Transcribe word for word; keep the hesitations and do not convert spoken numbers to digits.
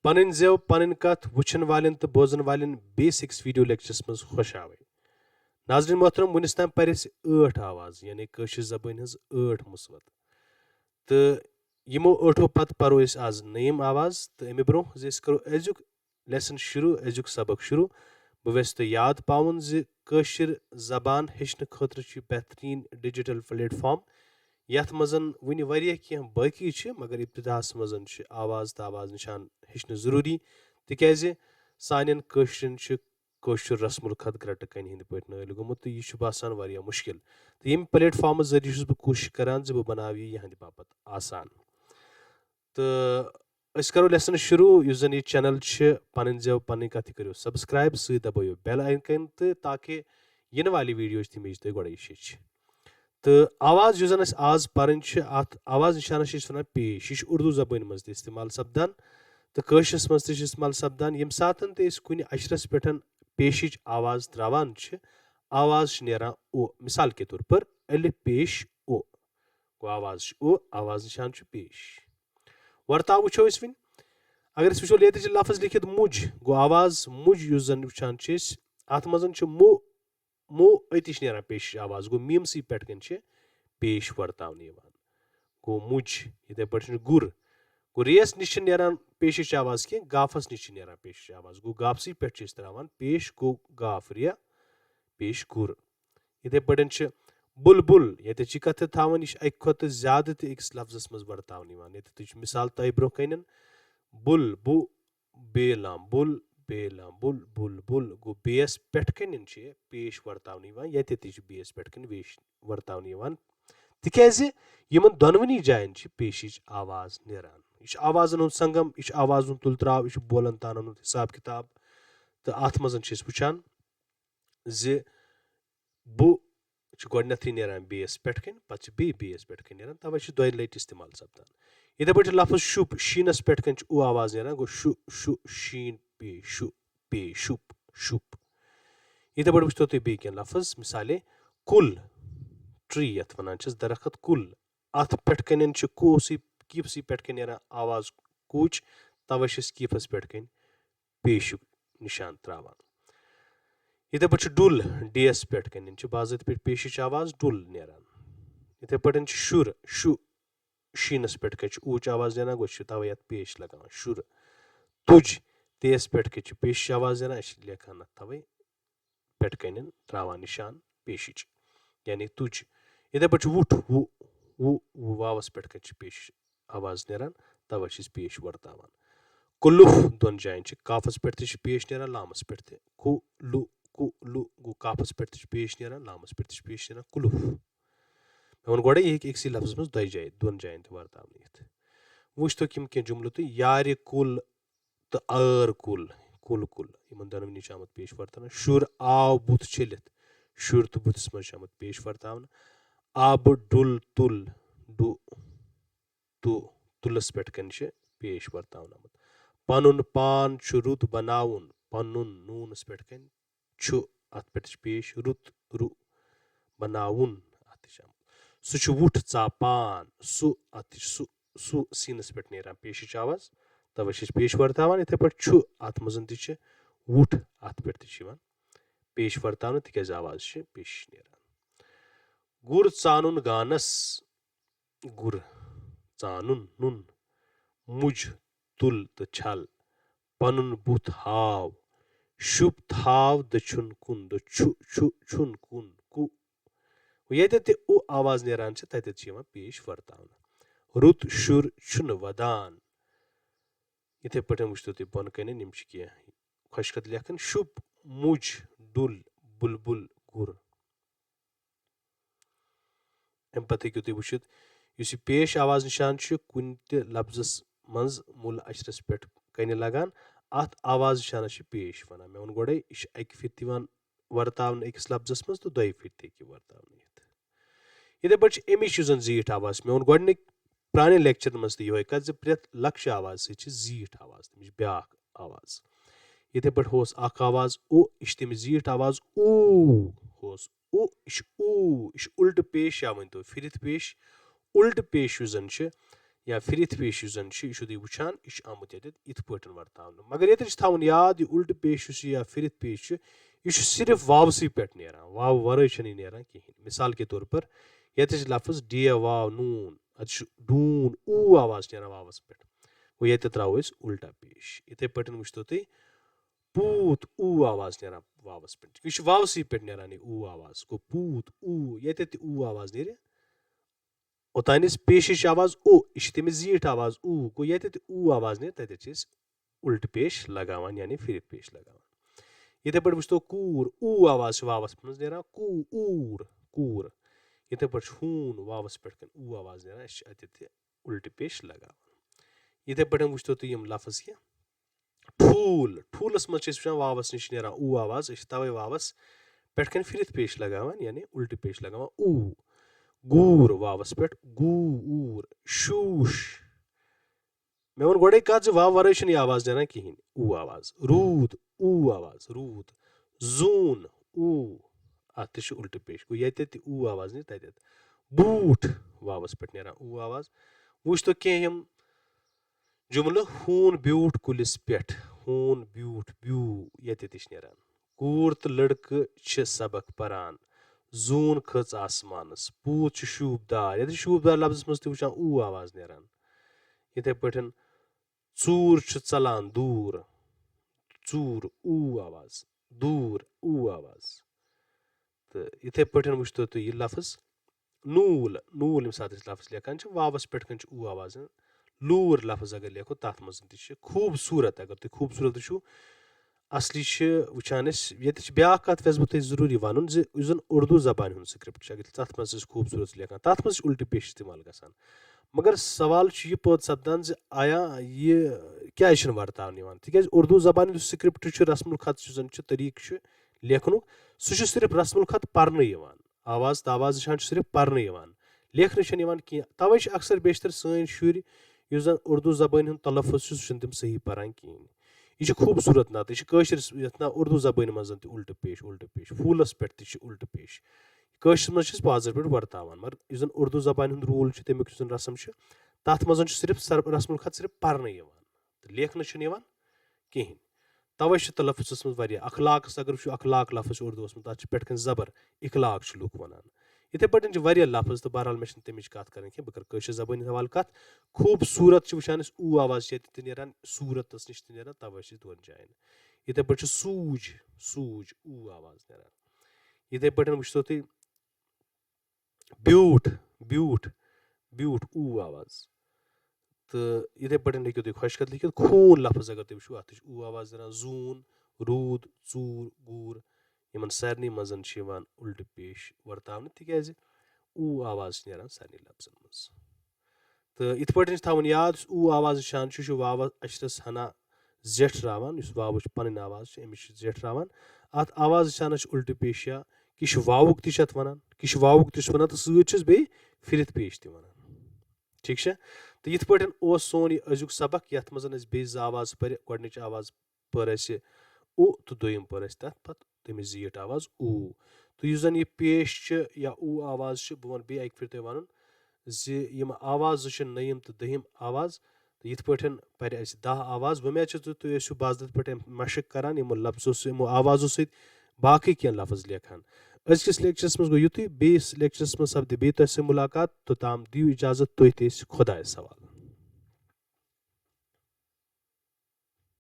پنٕنۍ زٮ۪و، پنٕنۍ کتھ وٕچھن والٮ۪ن تہٕ بوزن والٮ۪ن بیسکس ویڈیو لیکچرس منٛز خۄش آوے۔ ناظرین محترم، وُنِس تام پرِ اَسہِ ٲٹھ آواز، یعنی کٲشِر زبٲنۍ ہٕنٛز ٲٹھ مُصوت۔ تہٕ یِمو ٲٹھو پتہٕ پرو أسۍ آز نٔیِم آواز۔ تہٕ اَمہِ برونٛہہ زِ أسۍ کرو أزیُک lesson شروع، أزیُک سبق شروع، بہٕ ویژھٕ تۄہہِ یاد پاوُن زِ کٲشِر زبان ہیٚچھنہٕ خٲطرٕ چھُ بہتریٖن digital platform، یَتھ منٛز وُنہِ واریاہ کینٛہہ باقی چھِ، مگر ابتداہَس منٛز چھِ آواز تہٕ آواز نِشان ہیٚچھنہٕ ضروٗری، تِکیٛازِ سانٮ۪ن کٲشرٮ۪ن چھُ کٲشُر رسم الخط گرٛٹہٕ کنہِ ہٕنٛدۍ پٲٹھۍ نٲلۍ گوٚمُت، تہٕ یہِ چھُ باسان واریاہ مُشکِل۔ تہٕ ییٚمہِ platform ذٔریعہٕ چھُس بہٕ کوٗشِش کران زِ بہٕ بناوٕ یہِ یِہنٛدِ باپتھ آسان۔ تہٕ أسۍ کرو lesson شروع۔ یُس زن یہِ channel چھِ، پنٕنۍ زٮ۪و پنٕنۍ کتھ، یہِ کٔرِو subscribe، سۭتۍ دبٲیِو bell icon تہٕ تاکہِ یِنہٕ والہِ ویڈیوچ تہِ میج تۄہہِ گۄڈے شیٚچھ۔ تہٕ آواز یُس زن أسۍ آز پرٕنۍ چھِ، اتھ آواز نشانس چھِ أسۍ ونان پیش۔ یہِ چھُ اردو زبٲنۍ منٛز تہِ استعمال سپدان تہٕ کٲشرِس منٛز تہِ چھِ استعمال سپدان۔ ییٚمہِ ساتن تہِ أسۍ کُنہِ اچھرس پٮ۪ٹھ پیشٕچ آواز تراوان چھِ، آواز چھِ نیران او۔ مثال کے طور پر الف پیش او، گوٚو آواز چھِ او، آواز نشان چھُ پیش۔ ورتاو وٕچھو أسۍ وۄنۍ۔ اگر أسۍ وٕچھو، ییٚتہِ چھِ لفظ لیکھِتھ مُج، گوٚو آواز مُج یُس زن وٕچھان چھِ أسۍ، اتھ منٛز چھُ مُ، مُ، أتی چھِ نیران پیشٕچ آواز، گوٚو میٖمسٕے پٮ۪ٹھ کنۍ چھِ پیش ورتاونہٕ یِوان۔ گوٚو مُج۔ یِتھے پٲٹھۍ چھُ گُر، گوٚو ریس نِش چھِ نیران پیشٕچ آواز کینٛہہ، گافس نِش چھِ نیران پیشٕچ آواز، گوٚو گافسٕے پٮ۪ٹھ چھِ أسۍ تراوان پیش، گوٚو گاف ریا، پیش گُر۔ یِتھے پٲٹھۍ چھِ بُلبُل، ییٚتہِ چھِ کتھٕ تھاوان، یہِ چھِ اکہِ کھۄتہٕ زیادٕ تہِ أکِس لفظس منٛز ورتاونہٕ یِوان۔ ییٚتہِ تہِ چھِ مثال تۄہہِ برونٛہہ کنٮ۪ن، بُل، بُ، بے لام، بُل، بے لام، بُل، بُل، بُل، گوٚو بیس پٮ۪ٹھ کنٮ۪ن چھِ پیش ورتاونہٕ یِوان، ییٚتہِ تہِ چھِ بیس پٮ۪ٹھ کنۍ ویش ورتاونہٕ یِوان، تِکیازِ یِمن دۄنوٕنی جاین چھِ پیشٕچ آواز نیران۔ یہِ چھُ آوازن ہُنٛد سنگم، یہِ چھُ آوازن ہُنٛد تُل تراو، یہِ چھُ بولن تانن ہُنٛد حساب کتاب۔ تہٕ اتھ منٛز چھِ أسۍ وٕچھان زِ بُ چھُ گۄڈٕنیتھٕے نیران بیس پٮ۪ٹھ کنۍ، پتہٕ چھُ بیٚیہِ بیس پٮ۪ٹھ کنۍ نیران، توے چھُ دۄیہِ لٹہِ استعمال سپدان۔ یِتھے پٲٹھۍ چھُ لفظ شُپ، شیٖنس پٮ۪ٹھ کنۍ چھُ او آواز نیران، گوٚو شُ، شُ، شیٖن، پے، شُ، پے، شُپ، شُپ۔ یِتھے پٲٹھۍ وٕچھتو تُہۍ بیٚیہِ کینٛہہ لفظ، مثالے کُل، tree یتھ ونان چھِس، درخت کُل، اتھ پٮ۪ٹھ کنٮ۪ن چھِ کوسٕے، کیٖپسٕے پٮ۪ٹھ کنۍ نیران آواز کوٗچ، توے چھِ أسۍ کیٖپس پٮ۪ٹھ کنۍ پیشُک نشان تراوان۔ یِتھے پٲٹھۍ چھُ ڈُل، ڈیس پٮ۪ٹھ کنٮ۪ن چھِ باضٲبطہٕ پٲٹھۍ پیشٕچ آواز ڈُل نیران۔ یِتھے پٲٹھۍ چھُ شُر، شُ، شیٖنس پٮ۪ٹھ کنۍ چھِ اوٗچ آواز نیران، گوٚو چھِ توے اتھ پیش لگاوان، شُر۔ تُج، تیس پٮ۪ٹھ کنۍ چھِ پیشٕچ آواز نیران، أسۍ چھِ لیکھان اتھ توے پٮ۪ٹھ کنٮ۪ن تراوان نشان پیشٕچ، یعنی تُج۔ یِتھے پٲٹھۍ چھُ وُٹھ، وُ، وُ، وُ، واوس پٮ۪ٹھ کنۍ چھِ پیش آواز نیران، توے چھِ أسۍ پیش ورتاوان۔ کُلُف، دۄن جاین چھِ، کافس پٮ۪ٹھ تہِ چھِ پیش نیران، لامس پٮ۪ٹھ تہِ۔ کُ، لُ، کُ، لُ، گوٚو کافس پٮ۪ٹھ تہِ چھِ پیش نیران، لامس پٮ۪ٹھ تہِ چھِ پیش نیران، کُلُف۔ مےٚ ووٚن گۄڈے، یہِ ہیٚکہِ أکسٕے لفظس منٛز دۄیہِ جایہِ، دۄن جاین تہِ ورتاونہٕ یِتھ۔ وٕچھ تو یِم کینٛہہ جملہٕ تُہۍ، یارِ کُل تہٕ ٲر کُل، کُل کُل، یِمن دۄنوٕنی چھُ آمُت پیش ورتاونہٕ۔ شُر آو بُتھ چھٔلِتھ، شُر تہٕ بُتھِس منٛز چھُ آمُت پیش ورتاونہٕ۔ آبہٕ ڈُل تُل، ڈُ، تُ، تُلس پٮ۪ٹھ کنۍ چھِ پیش ورتاونہٕ آمُت۔ پنُن پان چھُ رُت بناوُن، پنُن نوٗنس پٮ۪ٹھ کنۍ چھُ، اتھ پٮ۪ٹھ چھِ پیش رُت، رُ، بناوُن، اتھ تہِ چھِ آمُت۔ سُہ چھُ وُٹھ ژاپان، سُہ، اتھ تہِ چھِ سُہ، سُہ سیٖنس پٮ۪ٹھ نیران پیشٕچ آواز، توے چھِ أسۍ پیش ورتاوان۔ یِتھے پٲٹھۍ چھُ، اتھ منٛز تہِ چھِ وُٹھ، اتھ پٮ۪ٹھ تہِ چھِ یِوان پیش ورتاونہٕ، تِکیازِ آواز چھِ پیشِچ نیران۔ گُر ژانُن گانس، گُر ژانُن نُن، مُج تُل تہٕ چھل، پنُن بُتھ ہاو، شُپ تھاو دٔچھُن کُن، دٔچھُ، چھُ، چھُن کُن، کُ۔ ییٚتٮ۪تھ تہِ اُ آواز نیران چھِ، تَتٮ۪تھ چھِ یِوان پیش ورتاونہٕ۔ رُت شُر چھُنہٕ وَدان۔ یِتھے پٲٹھۍ وٕچھتو تُہۍ بۄنہٕ کَنٮ۪ن، یِم چھِ کینٛہہ خۄشکَتھ لیکھان۔ شُپ، مُج، ڈُل، بُلبُل، گُر۔ اَمہِ پتہٕ ہیٚکِو تُہۍ وٕچھِتھ، یُس یہِ پیش آواز نِشان چھُ کُنہِ تہِ لفظس منٛز مُل اچھرس پٮ۪ٹھ کنہِ لگان، اتھ آواز نِشانس چھِ پیش ونان۔ مےٚ ووٚن گۄڈے، یہِ چھُ اکہِ پھِرِ تہِ یِوان ورتاونہٕ أکِس لفظس منٛز تہٕ دۄیہِ پھِرِ تہِ ہیٚکہِ یہِ ورتاونہٕ یِتھ۔ یِتھے پٲٹھۍ چھِ اَمِچ یُس زن زیٖٹھ آواز چھِ، مےٚ ووٚن گۄڈٕنِکۍ پرانٮ۪ن لیکچرن منٛز تہِ یِہوٚے کتھ زِ پرٛٮ۪تھ لۄکچہِ آواز سۭتۍ چھِ زیٖٹھ آواز، تَمِچ بیٛاکھ آواز۔ یِتھے پٲٹھۍ ہُہ اوس اکھ آواز اُ، یہِ چھِ تَمِچ زیٖٹھ آواز اُو، ہُہ اوس اُ، یہِ چھُ اُو، یہِ چھُ اُلٹہٕ پیش، یا ؤنۍ تو پھِرِتھ پیش۔ اُلٹہٕ پیش یُس زن چھُ، یا پھِرِتھ پیش یُس زَن چھُ، یہِ چھُو تُہۍ وٕچھان، یہِ چھُ آمُت ییٚتٮ۪تھ یِتھ پٲٹھۍ ورتاونہٕ۔ مگر ییٚتٮ۪تھ چھُ تھاوُن یاد، یہِ اُلٹہٕ پیش یُس یہِ یا پھِرِتھ پیش چھُ، یہِ چھُ صرف واوسٕے پٮ۪ٹھ نیران، واوٕ ورٲے چھَنہٕ یہِ نیران کِہیٖنۍ۔ مثال کے طور پر، ییٚتٮ۪تھ چھِ لفظ ڈے واو نوٗن، اَتہِ چھُ ڈوٗن اوٗ آواز نیران واوَس پٮ۪ٹھ۔ گوٚو، ییٚتہِ ترٛاوو أسۍ اُلٹا پیش۔ یِتھَے پٲٹھۍ وٕچھتو تُہۍ، پوٗت اوٗ آواز نیران واوَس پٮ۪ٹھ۔ یہِ چھُ واوسٕے پٮ۪ٹھ نیران یہِ اوٗ آواز۔ گوٚو، پوٗت اوٗ، ییٚتٮ۪تھ تہِ اوٗ آواز نیرِ، اوٚتانۍ ٲس پیشِچ آواز او، یہِ چھِ تٔمِس زیٖٹھ آواز اوٗ۔ گوٚو، ییٚتٮ۪تھ تہِ اوٗ آواز نیرِ، تَتٮ۪تھ چھِ أسۍ اُلٹہٕ پیش لگاوان، یعنی پھِرِتھ پیش لگاوان۔ یِتھَے پٲٹھۍ وٕچھتو کوٗر، اوٗ آواز چھِ واوَس منٛز نیران، کوٗ، اوٗر، کوٗر۔ یِتھَے پٲٹھۍ چھُ ہوٗن، واوَس پٮ۪ٹھ کَنۍ اوٗ آواز نیران، أسۍ چھِ اَتٮ۪تھ تہِ اُلٹہٕ پیش لگاوان۔ یِتھَے پٲٹھۍ وٕچھتو تُہۍ یِم لفظ کینٛہہ۔ ٹھوٗل، ٹھوٗلَس منٛز چھِ أسۍ وٕچھان واوَس نِش چھِ نیران اوٗ آواز، أسۍ چھِ تَوَے واوَس پٮ۪ٹھ کَنۍ پھِرِتھ پیش لگاوان، یعنی اُلٹہٕ پیش لگاوان، اوٗ۔ گوٗر، واوَس پٮ۪ٹھ گوٗ، اوٗر۔ شوٗش۔ مےٚ ووٚن گۄڈَے کَتھ زِ واو وَرٲے چھِنہٕ یہِ آواز نیران کِہیٖنۍ۔ اوٗ آواز۔ روٗد، اوٗ آواز، روٗد۔ زوٗن، اوٗ۔ اَتھ تہِ چھُ اُلٹہٕ پیش۔ گوٚو، ییٚتٮ۪تھ تہِ اوٗ آواز نیرِ تَتٮ۪تھ۔ بوٗٹھ، واوَس پٮ۪ٹھ نیران اوٗ آواز۔ وٕچھتو کینٛہہ یِم جملہٕ، ہوٗن بیوٗٹھ کُلِس پٮ۪ٹھ، ہوٗن بیوٗٹھ بیوٗ، ییٚتٮ۪تھ تہِ چھِ نیران۔ کوٗر تہٕ لٔڑکہٕ چھِ سبق پران۔ زوٗن کھٔژ آسمانَس۔ پوٗت چھُ شوٗبدار۔ ییٚتہِ چھِ شوٗبدار لفظَس منٛز تہِ وٕچھان اوٗ آواز نیران۔ یِتھَے پٲٹھۍ، ژوٗر چھُ ژَلان دوٗر۔ ژوٗر، اوٗ آواز۔ دوٗر، اوٗ آواز۔ تہٕ یِتھَے پٲٹھۍ وٕچھتو تُہۍ یہِ لفظ نوٗل۔ نوٗل ییٚمہِ ساتہٕ أسۍ لفظ لیکھان چھِ، واوَس پٮ۪ٹھ کَنۍ چھُ اوٗ آواز۔ لوٗر لفظ اگر لیکھو، تَتھ منٛز تہِ چھِ خوٗبصوٗرت۔ اگر تُہۍ خوٗبصوٗرت وٕچھِو، اصلی چھِ وٕچھان أسۍ، ییٚتہِ چھِ بیٛاکھ کَتھ یَژھٕ بہٕ تۄہہِ ضروٗری وَنُن زِ یُس زَن اُردو زبانہِ ہُنٛد script چھُ، اگر تَتھ منٛز أسۍ خوٗبصوٗرت چھِ لیکھان، تَتھ منٛز چھِ اُلٹہٕ پیش استعمال گژھان۔ مگر سوال چھُ یہِ پٲدٕ سپدان زِ آیا یہِ کیٛازِ چھُنہٕ ورتاونہٕ یِوان؟ تِکیٛازِ اُردو زبانہِ ہُنٛد script چھُ، رسم الخط یُس زَن چھُ، طریٖقہٕ چھُ لیکھنُک، سُہ چھُ صرف رسم الخط پرنہٕ یِوان۔ آواز تہٕ آواز نِشان چھُ صرف پرنہٕ یِوان، لیکھنہٕ چھُنہٕ یِوان کینٛہہ۔ توے چھِ اکثر بیشتر سٲنۍ شُرۍ، یُس زن اردو زبٲنۍ ہُنٛد تلفظ چھُ، سُہ چھُنہٕ تِم صحیح پران کِہیٖنۍ۔ یہِ چھُ خوٗبصوٗرت نعت، یہِ چھِ کٲشِر س-، یَتھ نا اردو زبٲنۍ منٛز تہِ اُلٹہٕ پیش، اُلٹہٕ پیش، پھوٗلس پٮ۪ٹھ تہِ چھِ اُلٹہٕ پیش۔ کٲشِر منٛز چھِ أسۍ پازر پٲٹھۍ ورتاوان، مگر یُس زن اردو زبانہِ ہُنٛد rule چھُ، تَمیُک یُس زن رسم چھُ، تتھ منٛز چھُ صرف سر-، رسم الخط صرف پرنہٕ یِوان تہٕ لیکھنہٕ چھُنہٕ یِوان کِہیٖنۍ۔ توے چھُ تلفظس منٛز واریاہ، اخلاقس اگر وٕچھو، اخلاق لفظ چھُ اردوس منٛز، تتھ چھُ پٮ۪ٹھ کَنۍ زبر، اخلاق چھِ لُکھ وَنان۔ یِتھَے پٲٹھۍ چھِ واریاہ لفظ، تہٕ بہرحال مےٚ چھِنہٕ تَمِچ کَتھ کَرٕنۍ کینٛہہ، بہٕ کَرٕ کٲشِر زبٲنۍ ہُنٛد حوالہٕ کَتھ۔ خوٗبصوٗرت چھِ وٕچھان أسۍ، اوٗ آواز چھِ ییٚتہِ تہِ نیران، صوٗرتَس نِش تہِ نیران، توے چھِ أسۍ دۄن جایَن۔ یِتھَے پٲٹھۍ چھُ سوٗج، سوٗج، اوٗ آواز نیران۔ یِتھَے پٲٹھۍ وٕچھتو تُہۍ بیوٗٹھ، بیوٗٹھ، بیوٗٹھ، اوٗ آواز۔ تہٕ یِتھَے پٲٹھۍ ہیٚکِو تُہۍ خۄشکَتھ لیکھِتھ۔ خوٗن لفظ اگر تُہۍ وٕچھِو، اَتھ تہِ چھُ اوٗ آواز نیران۔ زوٗن، روٗد، ژوٗر، گوٗر، یِمَن سارنٕے منٛز چھِ یِوان اُلٹہٕ پیش ورتاونہٕ، تِکیٛازِ اوٗ آواز چھِ نیران سارنٕے لفظَن منٛز۔ تہٕ یِتھ پٲٹھۍ چھِ تھاوُن یاد، یُس اوٗ آواز نِشان چھُ، یہِ چھُ واوَس اَچھرَس ہَنا زیٹھراوان، یُس واوٕچ پَنٕنۍ آواز چھِ، أمِس چھِ زیٹھراوان۔ اَتھ آواز نِشانَس چھِ اُلٹہٕ پیش یا کہِ چھِ واوُک تہِ چھِ اَتھ وَنان، کہِ چھِ واوُک تہِ چھِ وَنان تہٕ سۭتۍ چھِس بیٚیہِ پھِرِتھ پیش تہِ وَنان۔ ٹھیٖک چھا؟ تہٕ یِتھ پٲٹھۍ اوس سون یہِ أزیُک سبق، یَتھ منٛز اَسہِ بیٚیہِ زٕ آواز پَرِ۔ گۄڈٕنِچ آواز پٔر اَسہِ او تہٕ دوٚیِم پٔر اَسہِ تَتھ پَتہٕ تَمِچ زیٖٹھ آواز اوٗ۔ تہٕ یُس زَن یہِ پیش چھِ یا اوٗ آواز چھِ، بہٕ وَنہٕ بیٚیہِ اَکہِ پھِرِ تۄہہِ وَنُن زِ یِم آواز زٕ چھِ، نٔیِم تہٕ دٔہِم آواز، تہٕ یِتھ پٲٹھۍ پَرِ اَسہِ دَہ آواز۔ وۄمید چھِ تُہۍ، تُہۍ ٲسِو باضٲبطہٕ پٲٹھۍ مَشٕق کَران یِمو لفظو سۭتۍ، یِمو آوازو سۭتۍ باقٕے کینٛہہ لفظ لیکھان۔ أزکِس لیکچرَس منٛز گوٚو یُتُے، بیٚیِس لیکچرَس منٛز سَپدِ بیٚیہِ تۄہہِ سۭتۍ مُلاقات، توٚتام دِیِو اِجازت تُہۍ تہِ أسۍ خۄدایَس حوالہٕ۔